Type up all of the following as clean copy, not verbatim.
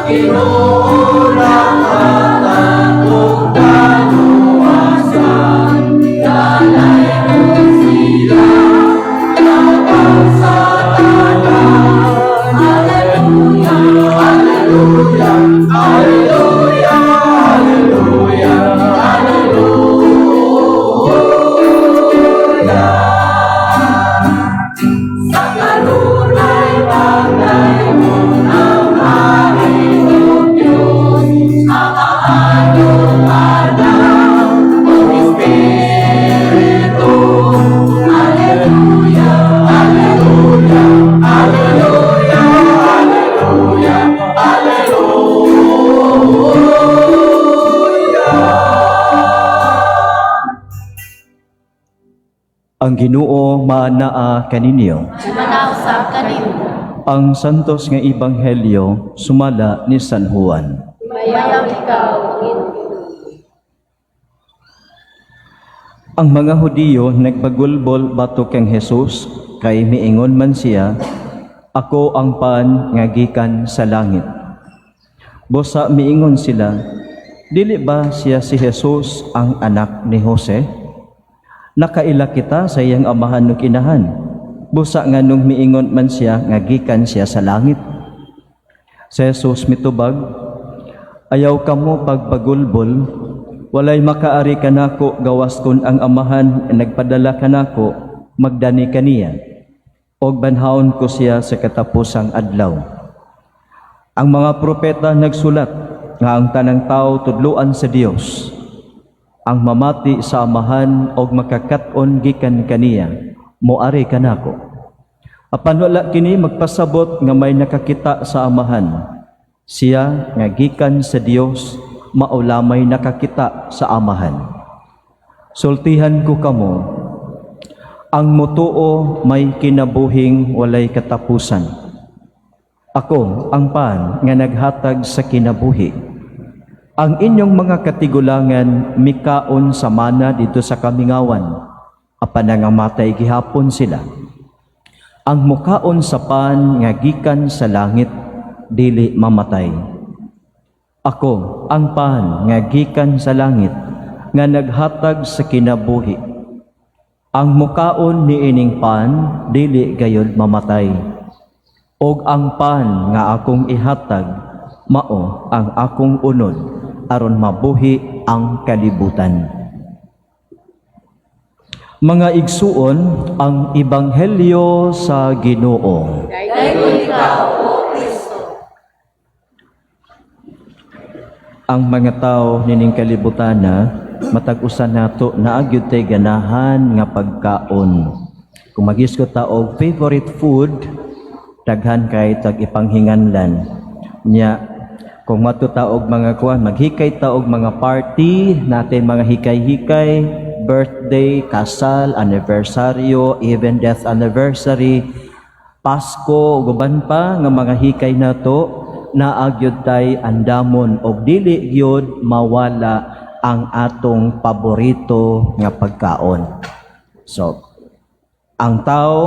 Ginoo naghatag og kaluwasan. Dalaygon siya labaw sa tanan. Hallelujah, hallelujah, hallelujah, hallelujah, hallelujah. Sa kanunay pagdayon ang Hari ug Diyos, Amahan ug Anak ug Espiritu. Hallelujah, hallelujah, hallelujah, hallelujah, hallelujah. Ang Ginoo maanaa kaninyo. Manaa usab kanimo. Ang santos nga ebanghelyo sumala ni San Juan. Dayaw ikaw, Panginoon. Ang mga Hudiyo nagpagulbol batok kang Jesus kay miingon man siya, "Ako ang pan nga gikan sa langit." Busa miingon sila, "Dili ba siya si Jesus, ang anak ni Jose? Nakaila kita sa iyang amahan ug inahan. Busa nganong miingon man siya nga gikan siya sa langit?" Si Jesus mitubag, "Ayaw kamo pagpagulbol, walay makaari kanako gawas kun ang Amahan nga nagpadala kanako magdani kaniya. Og banhawon ko siya sa katapusang adlaw. Ang mga propeta nagsulat nga ang tanang tao tudluan sa Dios. Ang mamati sa Amahan og makakat-on gikan kaniya, moari kanako. Apan wala kini magpasabot nga may nakakita sa Amahan. Siya nga gikan sa Dios mao lamay nakakita sa Amahan. Sultihan ko kamo, ang mutuo may kinabuhing walay katapusan. Ako ang pan nga naghatag sa kinabuhi. Ang inyong mga katigulangan mikaon sa mana didto sa kamingawan, apan nangamatay gihapon sila. Ang mukaon sa pan nga gikan sa langit, dili mamatay. Ako ang pan nga gikan sa langit nga naghatag sa kinabuhi. Ang mukaon niining pan, dili gayod mamatay. Og ang pan nga akong ihatag mao ang akong unod aron mabuhi ang kalibutan." Mga igsuon, ang ebanghelyo sa Ginoo. Dayon ikaw, O Kristo. Ang mga tao nining kalibutan na matag usa nato naa gyud tay ganahan nga pagkaon. Kung magisgot ta og favorite food, daghan kay tag ipanghinganlan. Nya kung matuta og mga kuan, maghikay ta og mga party natin, mga hikay-hikay, birthday, kasal, anibersaryo, even death anniversary, Pasko, ug uban pa nga mga hikay nato, naa gyud tay andamon og dili gyud mawala ang atong paborito nga pagkaon. So, ang tao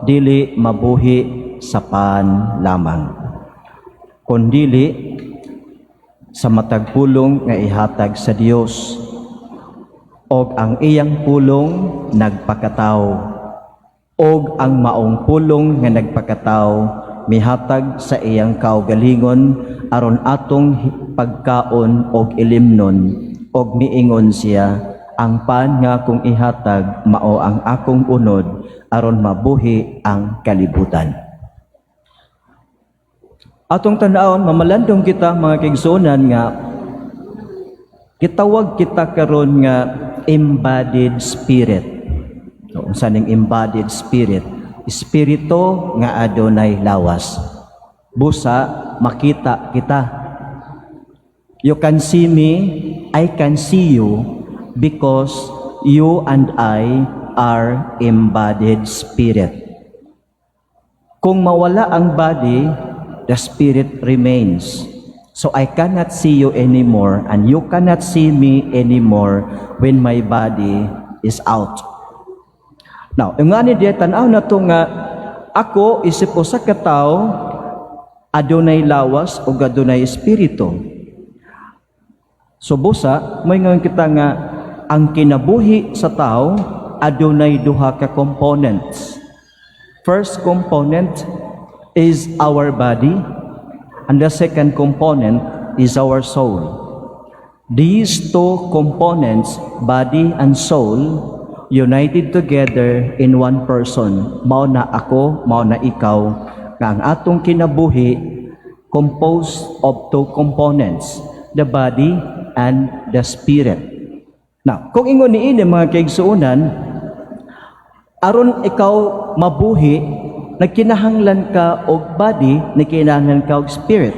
dili mabuhi sa pan lamang, kundili sa matag pulong nga ihatag sa Dios. Og ang iyang pulong nagpakatawo. Og ang maong pulong nga nagpakatawo mihatag sa iyang kaugalingon aron atong pagkaon og ilimnon, og miingon siya, "Ang pan nga akong ihatag mao ang akong unod aron mabuhi ang kalibutan." Atong tan-awon, mamalandong kita, mga kaigsuonan, nga gitawag kita karon nga embodied spirit. So, unsa ning embodied spirit? Espiritu nga adunay lawas. Busa makita kita. You can see me, I can see you because you and I are embodied spirit. Kung mawala ang body, the spirit remains. So I cannot see you anymore and you cannot see me anymore when my body is out. Now, yung nga ni diya, tanaw na to nga ako isip usa ka tawo. Adunay lawas ug adunay espiritu. So busa, moingon kita nga ang kinabuhi sa tao adunay duha ka components. First component is our body and the second component is our soul. These two components, body and soul, united together in one person. Mao na ako, mao na ikaw, nga ang atong kinabuhi composed of two components, the body and the spirit. Now, kung ingon niini, mga kaigsuonan, aron ikaw mabuhi, nagkinahanglan ka og body, nagkinahanglan ka og spirit,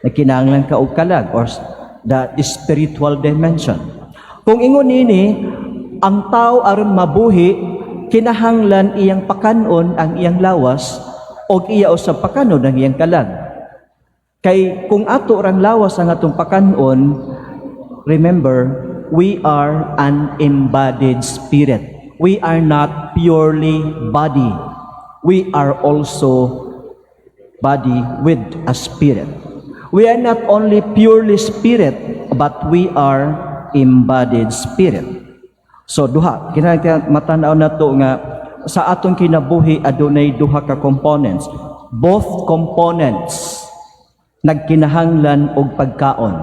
nagkinahanglan ka og kalag or the spiritual dimension. Kung ingon nini, ang tao aron mabuhi, kinahanglan iyang pakanon ang iyang lawas og iya usab pakanon ang iyang kalag. Kay kung ato rang lawas ang atong pakanon, remember, we are an embodied spirit. We are not purely body. We are also body with a spirit. We are not only purely spirit, but we are embodied spirit. So duha, kinahanglan matanaw nato nga sa atong kinabuhi adunay duha ka components. Both components nagkinahanglan og pagkaon.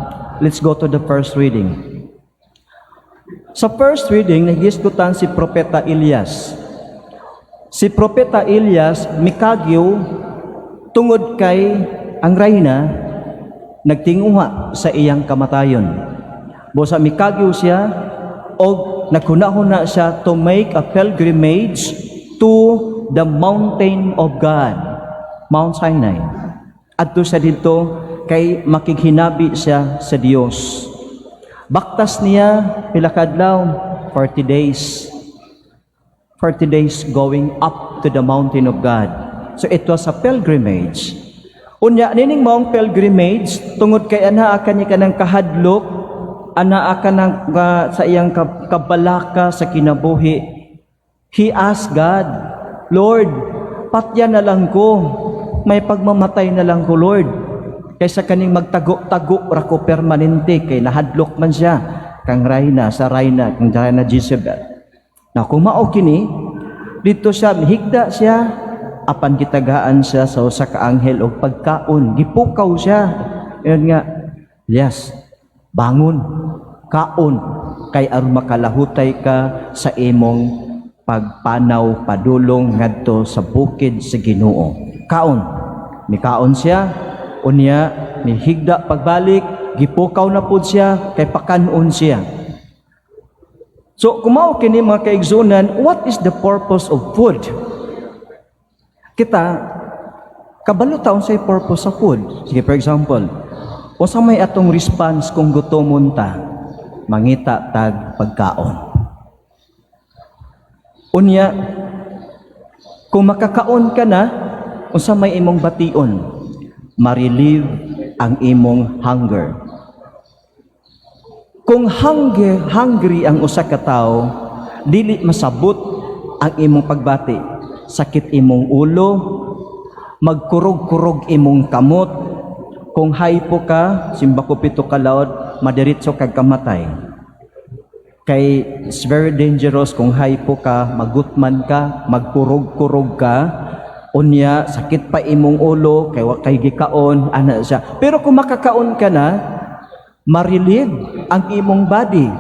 Let's go to the first reading. Sa first reading, nagisgutan si Propeta Elias. Si Propeta Elias mikagyo tungod kay ang rayna nagtinguha sa iyang kamatayon. Busa mikagyo siya og naghuna-huna siya to make a pilgrimage to the mountain of God, Mount Sinai. Adto siya didto kay makighinabi siya sa Dios. Baktas niya pila ka adlaw? 40 days. 40 days going up to the mountain of God. So it was a pilgrimage. Unya nining maong pilgrimage, tungod kay anaa kani kanang kahadlok, anaa kanang sa iyang kabalaka sa kinabuhi. He asked God, "Lord, patya na lang ko. May pagmamatay na lang ko, Lord. Kaysa kaning magtago-tago ra ko permanente," kay nahadlok man siya kang rayna sa rayna kang rayna Jezebel. Na kung mao kini, didto siya mihigda siya, apan gitagaan siya sa usa ka anghel og pagkaon. Gipukaw siya. Ingon nga, "Yes, bangon, kaon, kay aron makalahutay ka sa imong pagpanaw padulong ngadto sa bukid sa Ginoo. Kaon." Mikaon siya, unya mihigda pagbalik, gipukaw na pud siya kay pakanon siya. So kung mao kini, mga kaigsunan, what is the purpose of food? Kita kabalo ta unsay purpose sa food. Sige, for example, unsa may atong response kung gutomon ta? Mangita tag pagkaon. Unya, kung makakaon ka na, unsa may imong bation? Ma-relieve ang imong hunger. Kung hungry ang usa ka tawo, dili masabot ang imong pagbati. Sakit imong ulo, magkurog-kurog imong kamot. Kung hypo ka, simbako pito ka laod, madiretso kag kamatay. Kay it's very dangerous kung hypo ka, magutman ka, magkurog-kurog ka, unya sakit pa imong ulo kay wa kay gikaon ana siya. Pero kung makakaon ka na, ma-relieve ang imong body.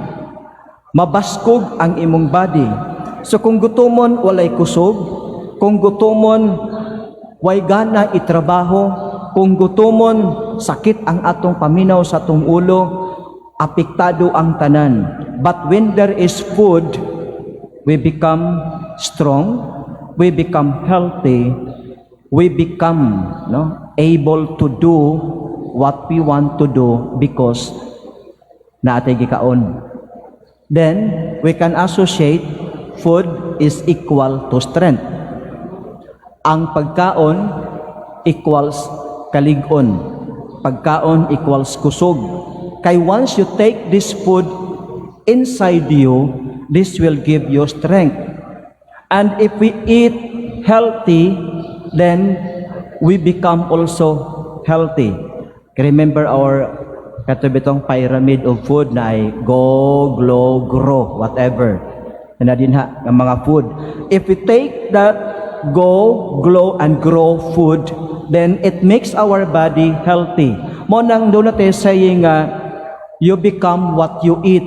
Mabaskog ang imong body. So kung gutomon, walay kusog, kung gutomon, way gana itrabaho, kung gutomon, sakit ang atong paminaw sa atong ulo, apektado ang tanan. But when there is food, we become strong, we become healthy, we become, no, able to do what we want to do because naa tay gikaon. Then we can associate food is equal to strength. Ang pagkaon equals kalig-on. Pagkaon equals kusog. Kay once you take this food inside you, this will give you strength. And if we eat healthy, then we become also healthy. Remember our kato bitong pyramid of food na ay go, glow, grow, whatever. Na dinha ang mga food. If we take that go, glow, and grow food, then it makes our body healthy. Mao nang duna tay saying nga, you become what you eat.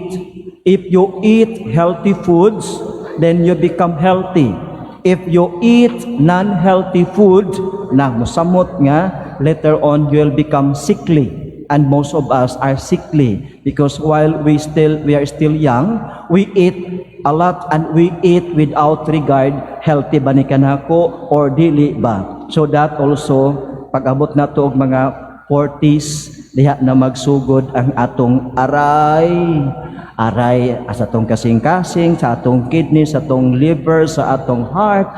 If you eat healthy foods, then you become healthy. If you eat non-healthy food, na musamot nga, later on you will become sickly. And most of us are sickly because while we are still young, we eat a lot and we eat without regard healthy ba ni kanako or dili ba. So that also, pag-abot nato og mga 40s, diha na magsugod ang atong aray aray sa atong kasing-kasing, sa atong kidney, sa atong liver, sa atong heart,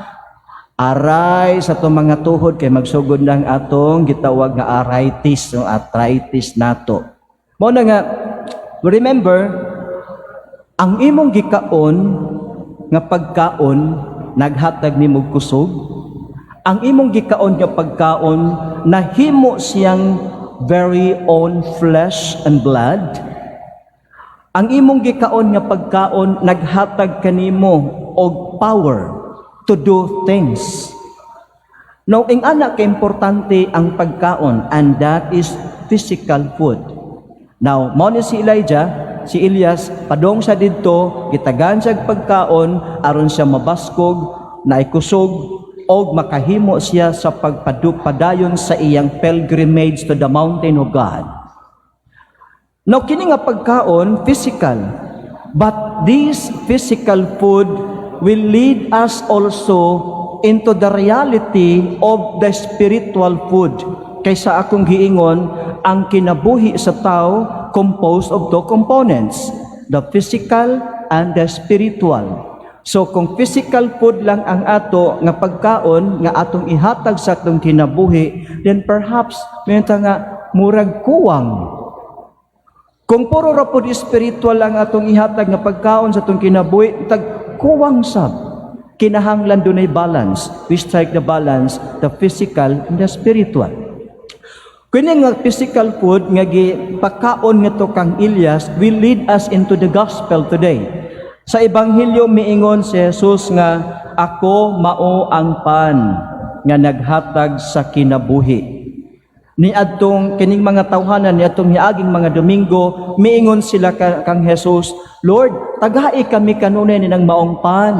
aray sa atong mga tuhod, kay magsugod ng atong gitawag nga arthritis, no, arthritis nato. Mao na nga remember, ang imong gikaon nga pagkaon naghatag nimo og kusog. Ang imong gikaon nga pagkaon nahimo siyang very own flesh and blood. Ang imong gikaon nga pagkaon naghatag kanimo og power to do things. Now, ing-ana ka importante ang pagkaon, and that is physical food. Now, mao ni si Elijah, si Elias, padong sa didto, gitagaan siya og pagkaon aron siya mabaskog, naay kusog, og makahimo siya sa pagpadayon sa iyang pilgrimage to the mountain of God. Now, kini nga pagkaon, physical. But this physical food will lead us also into the reality of the spiritual food. Kaysa akong giingon, ang kinabuhi sa tao composed of two components, the physical and the spiritual. So kung physical food lang ang ato nga pagkaon nga atong ihatag sa atong kinabuhi, then perhaps may nga murag kuwang. Kung puro ra pod spiritual ang atong ihatag nga pagkaon sa atong kinabuhi, tag kuwang sab. Kinahanglan dunay balance. We strike the balance, the physical and the spiritual. Kini nga physical food nga gipakaon ngadto kang Elias will lead us into the gospel today. Sa ebanghelyo, miingon si Jesus nga ako mao ang pan nga naghatag sa kinabuhi. Ni adtong kining mga tawhanan ni adtong niaging mga Domingo, miingon sila kang Jesus, "Lord, tagai kami kanunay ninang maong pan."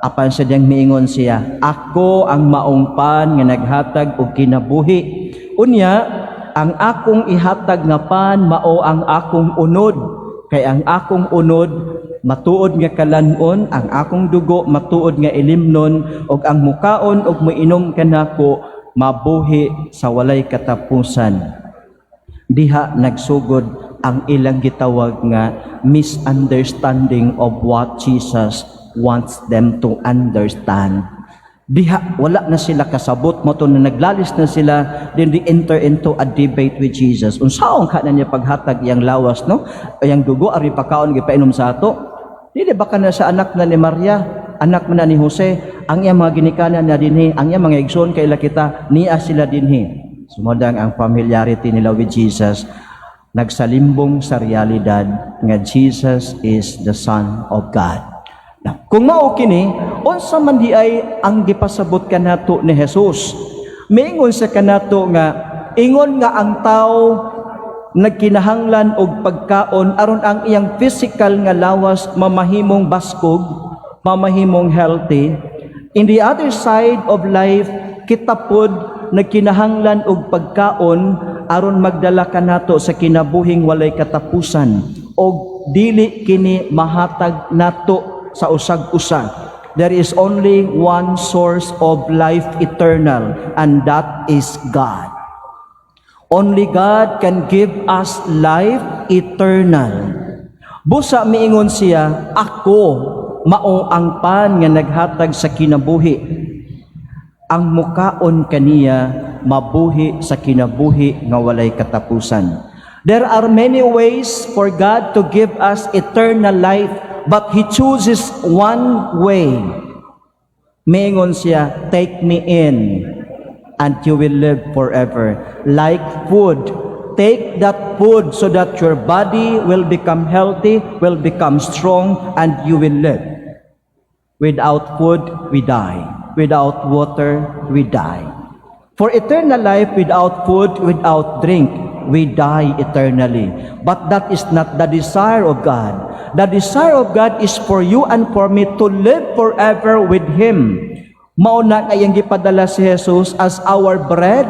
Apan sa diyang miingon siya, "Ako ang maong pan nga naghatag og kinabuhi. Unya, ang akong ihatag nga pan mao ang akong unod, kay ang akong unod matuod nga kalanon, ang akong dugo matuod nga ilimnon, ug ang mukaon ug moinom kanako mabuhi sa walay katapusan." Diha nagsugod ang ilang gitawag nga misunderstanding of what Jesus wants them to understand. Diha wala na sila kasabot mao to na naglalis na sila, then they enter into a debate with Jesus. Unsaon ka na niya paghatag iyang lawas, no? Iyang dugo ari pakaon, gipainom sa ato. Dili ba kana sa anak na ni Maria, anak man na ni Jose, ang iyang mga ginikanan na dinhi, ang iyang mga igsoon kaila kita, niya sila dinhi? Sumodang ang familiarity nila with Jesus nagsalimbong sa realidad nga Jesus is the Son of God. Now, kung mao kini, unsa man diay ang gipasabot kanato ni Jesus? Miingon sa kanato nga ingon nga ang tao nagkinahanglan og pagkaon aron ang iyang physical nga lawas mamahimong baskog, mamahimong healthy. In the other side of life, kita pod nagkinahanglan og pagkaon aron magdala kanato sa kinabuhing walay katapusan, og dili kini mahatag nato sa usag-usa. There is only one source of life eternal, and that is God. Only God can give us life eternal. Busa miingon siya, "Ako mao ang pan nga naghatag sa kinabuhi. Ang mukaon kaniya mabuhi sa kinabuhi nga walay katapusan." There are many ways for God to give us eternal life, but He chooses one way. Miingon siya, "Take me in. and you will live forever. Like food, take that food so that your body will become healthy, will become strong, and you will live. Without food, we die. Without water, we die. For eternal life, without food, without drink, we die eternally. But that is not the desire of God. The desire of God is for you and for me to live forever with Him. Mao na nga iyang gipadala si Jesus as our bread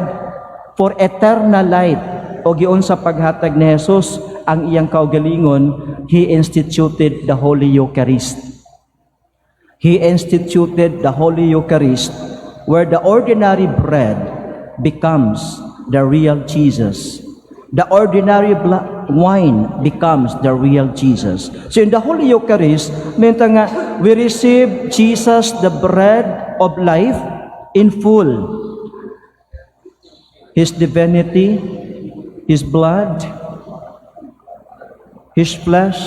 for eternal life. O giunsa paghatag ni Jesus ang iyang kaugalingon? He instituted the Holy Eucharist. He instituted the Holy Eucharist, where the ordinary bread becomes the real Jesus. The ordinary wine becomes the real Jesus. So in the Holy Eucharist, minta nga, we receive Jesus, the bread of life, in full. His divinity, His blood, His flesh,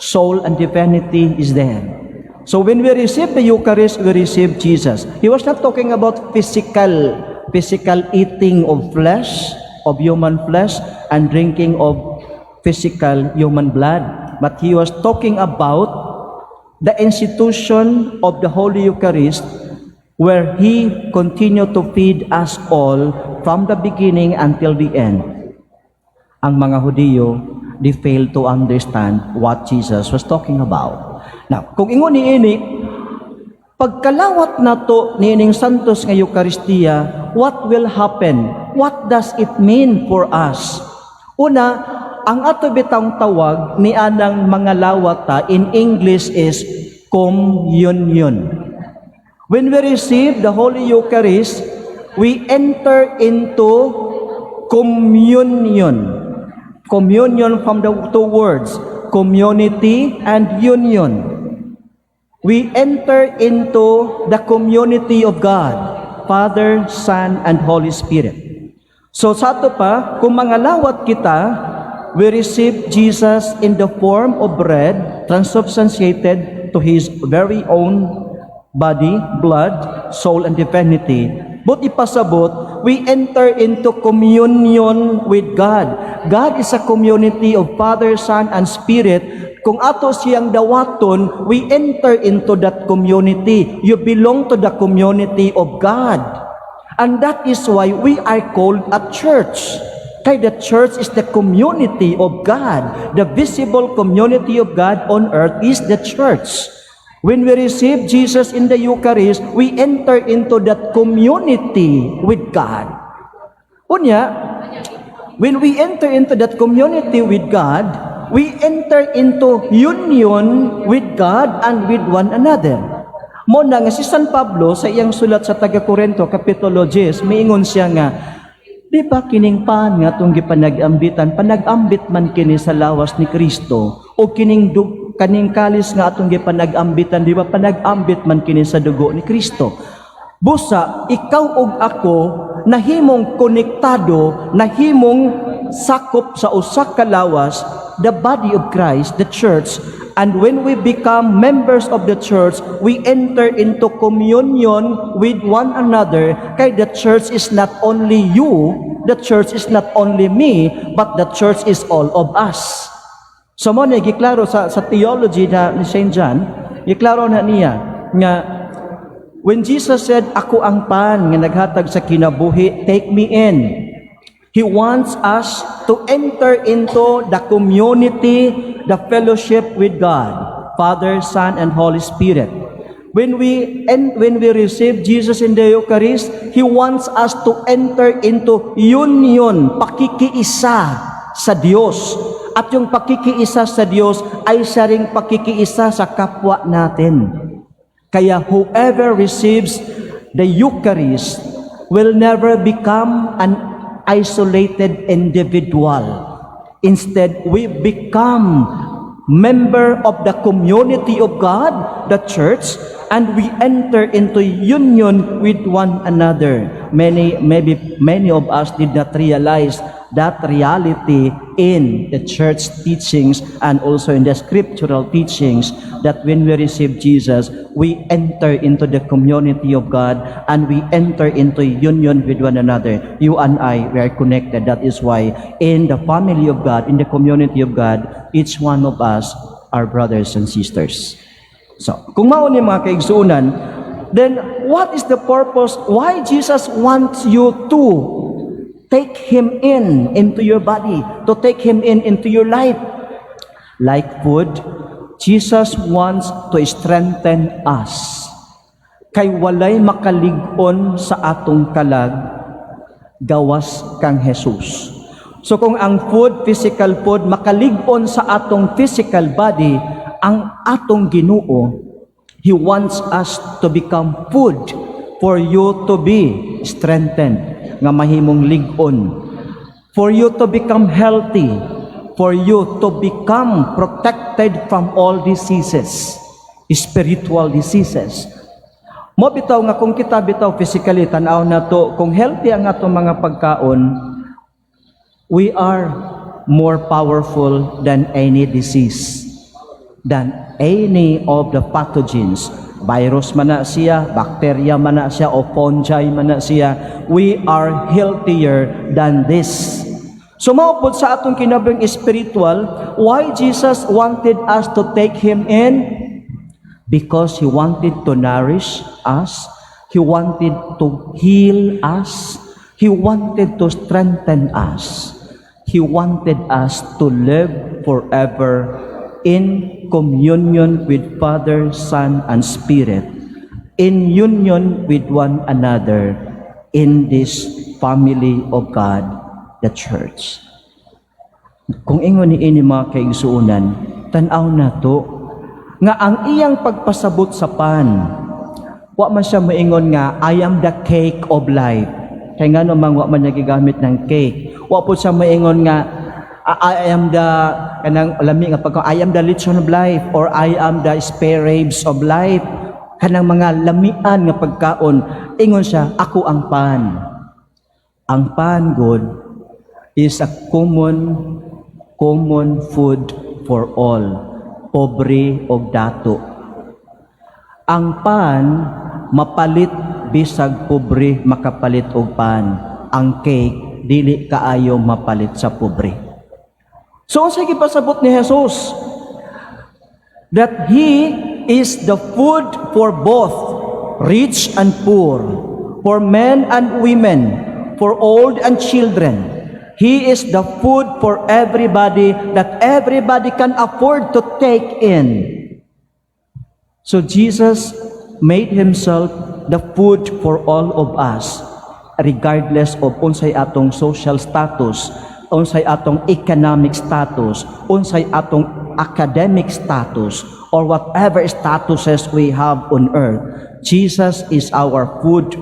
soul, and divinity is there. So when we receive the Eucharist, we receive Jesus. He was not talking about physical eating of flesh, of human flesh, and drinking of physical human blood. But he was talking about the institution of the Holy Eucharist, where He continued to feed us all from the beginning until the end. Ang mga Hudiyo, they failed to understand what Jesus was talking about. Now, kung ingon ni ini, pagkalawat nato niining Santos nga Eukaristiya, what will happen? What does it mean for us? Una, ang ato bitang tawag ni anang mga lawata in English is communion. When we receive the Holy Eucharist, we enter into communion. Communion from the two words, community and union. We enter into the community of God, Father, Son, and Holy Spirit. So sa ato pa, kung mangalawat kita, we receive Jesus in the form of bread, transubstantiated to His very own body, blood, soul, and divinity. But ipasabot, we enter into communion with God. God is a community of Father, Son, and Spirit. Kung ato siyang dawaton, we enter into that community. You belong to the community of God. And that is why we are called a church. Kay the church is the community of God. The visible community of God on earth is the church. When we receive Jesus in the Eucharist, we enter into that community with God. Unya, when we enter into that community with God, we enter into union with God and with one another. Mao na nga si San Pablo, sa iyang sulat sa taga Korinto kapitulo 10, miingon siya nga, "Di ba kining pan nga atong gipanag-ambitan, panag-ambit man kini sa lawas ni Kristo, o kining kaning kalis nga atong gipanag-ambitan, di ba panag-ambit man kini sa dugo ni Kristo?" Busa ikaw ug ako nahimong konektado, nahimong sakop sa usa ka lawas, the body of Christ, the church. And when we become members of the church, we enter into communion with one another. Kay the church is not only you, the church is not only me, but the church is all of us. So mao na giklaro sa theology na ni St. John, giklaro na niya nga when Jesus said, "Ako ang pan nga naghatag sa kinabuhi, take me in." He wants us to enter into the community, the fellowship with God, Father, Son, and Holy Spirit. When we receive Jesus in the Eucharist, He wants us to enter into union, pakikiisa sa Diyos. At yung pakikiisa sa Diyos ay siya ring pakikiisa sa kapwa natin. Kaya whoever receives the Eucharist will never become an isolated individual. Instead, we become member of the community of God, the church, and we enter into union with one another. Many, maybe many of us did not realize that reality in the church teachings and also in the scriptural teachings, that when we receive Jesus, we enter into the community of God and we enter into union with one another. You and I, we are connected. That is why in the family of God, in the community of God, each one of us are brothers and sisters. So, kung mao ni, mga kaigsuonan, then what is the purpose? Why Jesus wants you to take Him in into your body, to take Him in into your life? Like food, Jesus wants to strengthen us. Kay walay makalig-on sa atong kalag gawas kang Jesus. So kung ang food, physical food, makalig-on sa atong physical body, ang atong Ginoo, He wants us to become food for you to be strengthened, nga mahimong lig-on, for you to become healthy, for you to become protected from all diseases, spiritual diseases. Mao bitaw nga kung kita bitaw physically, tan-aw na to, kung healthy ang atong mga pagkaon, we are more powerful than any disease, than any of the pathogens. Virus man na siya, bacteria man na siya, o fungi man na siya, we are healthier than this. So mao pod sa atong kinabuhing spiritual, why Jesus wanted us to take Him in? Because He wanted to nourish us, He wanted to heal us, He wanted to strengthen us. He wanted us to live forever in communion with Father, Son, and Spirit, in union with one another in this family of God, the church. Kung ingon ni ini, mga kaigsuonan, tan-aw na to nga ang iyang pagpasabot sa pan, wa man siya moingon nga, "I am the cake of life." Kay ngano man wa man niya gigamit ng cake? Wa po siya moingon nga, "I am the kanang lami nga pagka, I am the lechon of life," or "I am the spare ribs of life," kanang mga lamian nga pagkaon. Ingon siya, "Ako ang pan." Ang pan gud is a common food for all, pobre o dato. Ang pan mapalit, bisag pobre makapalit og pan. Ang cake dili kaayo mapalit sa pobre. So unsay gipasabot ni Jesus? That He is the food for both rich and poor, for men and women, for old and children. He is the food for everybody that everybody can afford to take in. So Jesus made Himself the food for all of us, regardless of unsay atong social status, unsay atong economic status, unsay atong academic status, or whatever statuses we have on earth. Jesus is our food.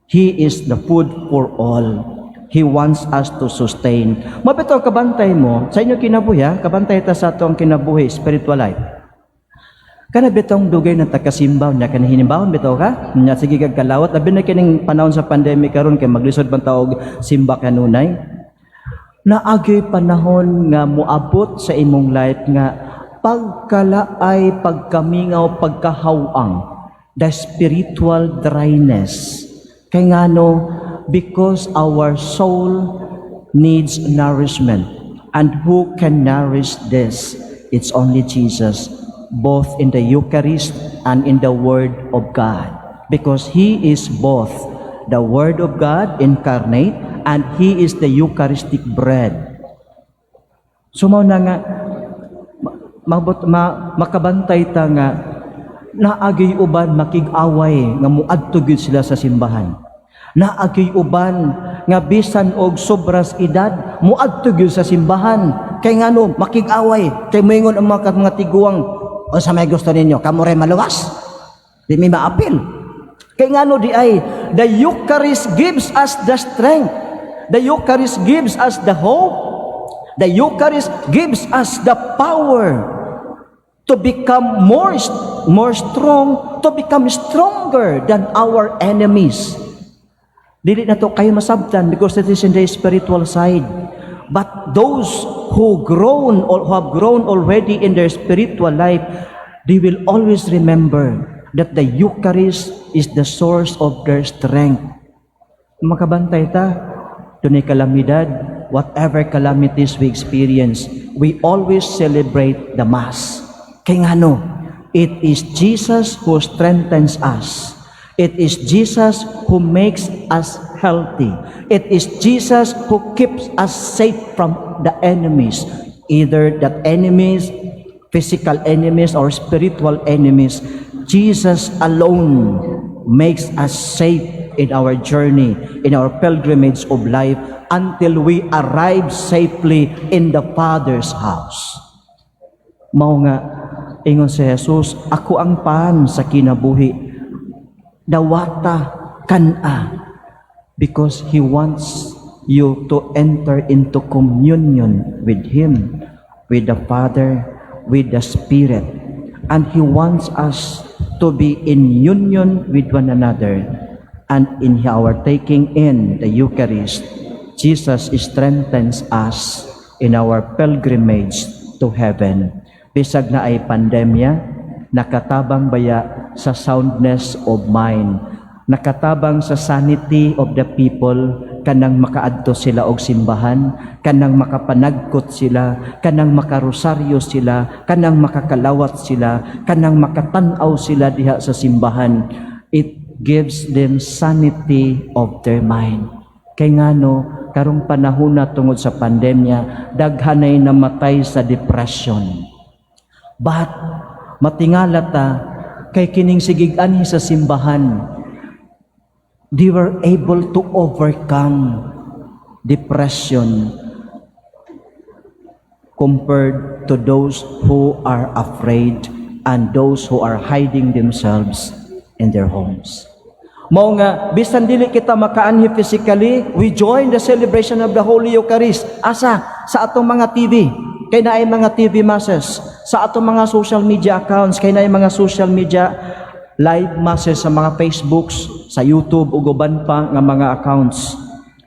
He is the food for all. He wants us to sustain. Mao bitaw kabantay mo sa inyo kinabuhi, ha? Kabantay ta sa atong kinabuhi, spiritual life. Kana bitong dugay na takasimba nya, kanang hinimbahon bitaw ka nya, sige kag kalawat, labi na kining panahon sa pandemic karon kay maglisod man ta og simba kanunay. Naagay panahon nga moabot sa imong life nga pagkalaay, pagkamingaw, pagkahawang, the spiritual dryness. Kay ngano? Because our soul needs nourishment. And who can nourish this? It's only Jesus, both in the Eucharist and in the Word of God. Because He is both the Word of God incarnate and He is the Eucharistic bread. So mao na nga makabantay ta nga naagay uban makig-away nga muadto gyud sila sa simbahan. Naagay uban nga bisan og sobras edad muadto gyud sa simbahan. Kay ngano? Makig-away kay moingon ang mga tiguang, "Unsa may gusto ninyo? Kamo ray maluwas? Di mi maapil." Kay ngano di ay the Eucharist gives us the strength. The Eucharist gives us the hope. The Eucharist gives us the power. To become more strong, to become stronger than our enemies. Dili nato kayo masabtan because it is in the spiritual side. But those who grown or who have grown already in their spiritual life, they will always remember that the Eucharist is the source of their strength. Makabantay ta, dunay kalamidad, whatever calamities we experience, we always celebrate the Mass. Kay ngano, it is Jesus who strengthens us. It is Jesus who makes us healthy. It is Jesus who keeps us safe from the enemies, either that enemies, physical enemies or spiritual enemies. Jesus alone makes us safe in our journey, in our pilgrimage of life, until we arrive safely in the Father's house. Mao nga, ingon si Jesus, "Ako ang pan sa kinabuhi. Dawata, kana," because He wants you to enter into communion with Him, with the Father, with the Spirit. And He wants us to be in union with one another. And in our taking in the Eucharist, Jesus strengthens us in our pilgrimage to heaven. Bisag naay pandemya, nakatabang baya sa soundness of mind, nakatabang sa sanity of the people, kanang makaadto sila og simbahan, kanang makapanagkot sila, kanang makarosaryo sila, kanang makakalawat sila, kanang makatan-aw sila diha sa simbahan. It gives them sanity of their mind. Kay ngano, karong panahon na tungod sa pandemya, daghanay namatay sa depression. But matingala ta kay kining sigig anhi sa simbahan, they were able to overcome depression compared to those who are afraid and those who are hiding themselves in their homes. Mao nga bisan dili kita makaanhi physically, we join the celebration of the Holy Eucharist. Asa? Sa atong mga TV. Kay naay mga TV masses. Sa atong mga social media accounts, kay naay mga social media live masses sa mga Facebooks, sa YouTube ug uban pa nga mga accounts.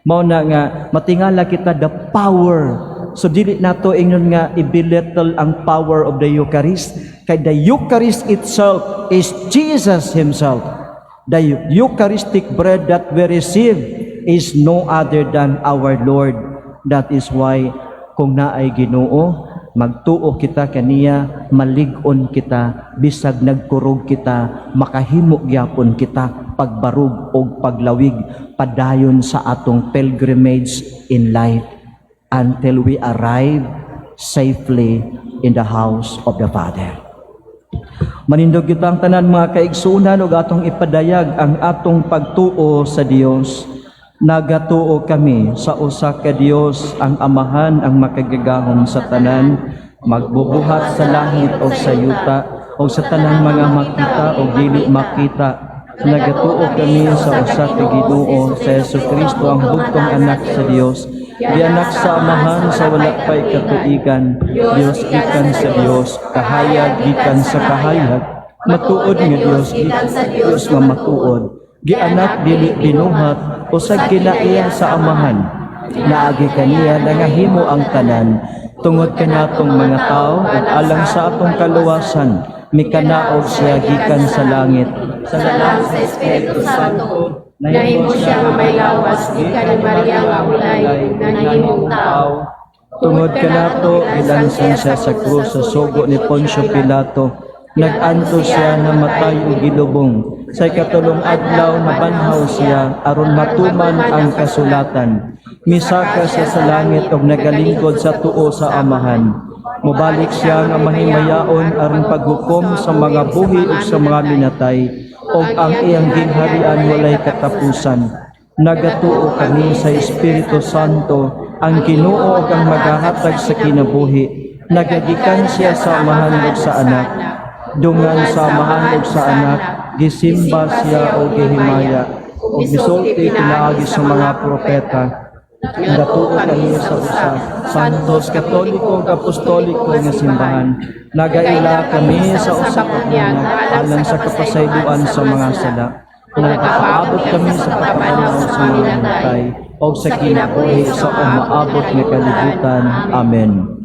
Mao na nga matingala kita the power. So dili nato ingnon nga i-belittle ang power of the Eucharist, kay the Eucharist itself is Jesus himself. The Eucharistic bread that we receive is no other than our Lord. That is why kung naay Ginoo, magtuo kita kaniya, malig-on kita, bisag nagkurog kita, makahimo gyapon kita pagbarog og paglawig padayon sa atong pilgrimage in life until we arrive safely in the house of the Father. Manindog kita ang tanan, mga kaigsunan, ug atong ipadayag ang atong pagtuo sa Dios. Nagatuo kami sa usa ka Dios, ang Amahan, ang makagagahom sa tanan, magbubuhat sa langit o sa yuta o sa tanang mga makita o dili makita. Nagatuo kami sa usa ka Ginoo, sa Jesu Kristo, ang bugtong anak sa Dios. Gianak sa Amahan sa wala pa'y katuigan, Dios gikan sa Dios, kahayag gikan sa kahayag, matuod nga Dios gikan sa Dios nga matuod. Gianak, dili binuhat, usag kinaiya sa Amahan. Naagi kaniya nangahimo ang tanan. Tungod kanatong mga tao ug alang sa atong kaluwasan, mikanaog siya gikan sa langit. Sa lalang sa Espiritu Santo, nahimo siya nga may lawas, gikan ni Maria nga ulay, nahimong tao. Tungod kanato, gilansan siya sa krus sa sugo ni Poncio Pilato. Nag-antos siya, namatay ug gilubong. Sa ikatulong adlaw nabanhaw siya aron matuman ang kasulatan. Misaka siya sa langit ug nagalingkod sa tuo sa Amahan. Mobalik siya nga mahimayaon aron paghukom sa mga buhi ug sa mga minatay, ug ang iyang gingharian walay katapusan. Nagatuo kami sa Espiritu Santo, ang Ginoo ug ang magahatag sa kinabuhi. Nagagikan siya sa Amahan ug sa Anak. Dungan sa Amahan ug sa Anak, gisimba siya o gihimaya, ug misulti pinaagi sa mga propeta. Nagatuo kami sa usa, Santos, Katoliko ug Apostoliko nga simbahan. Nagaila kami sa usa ka bunyag alang sa kapasayloan sa mga sala. Nagapaabot kami sa pagpanaw sa mga namatay o sa kinabuhi sa umaabot nga kalibutan. Amen.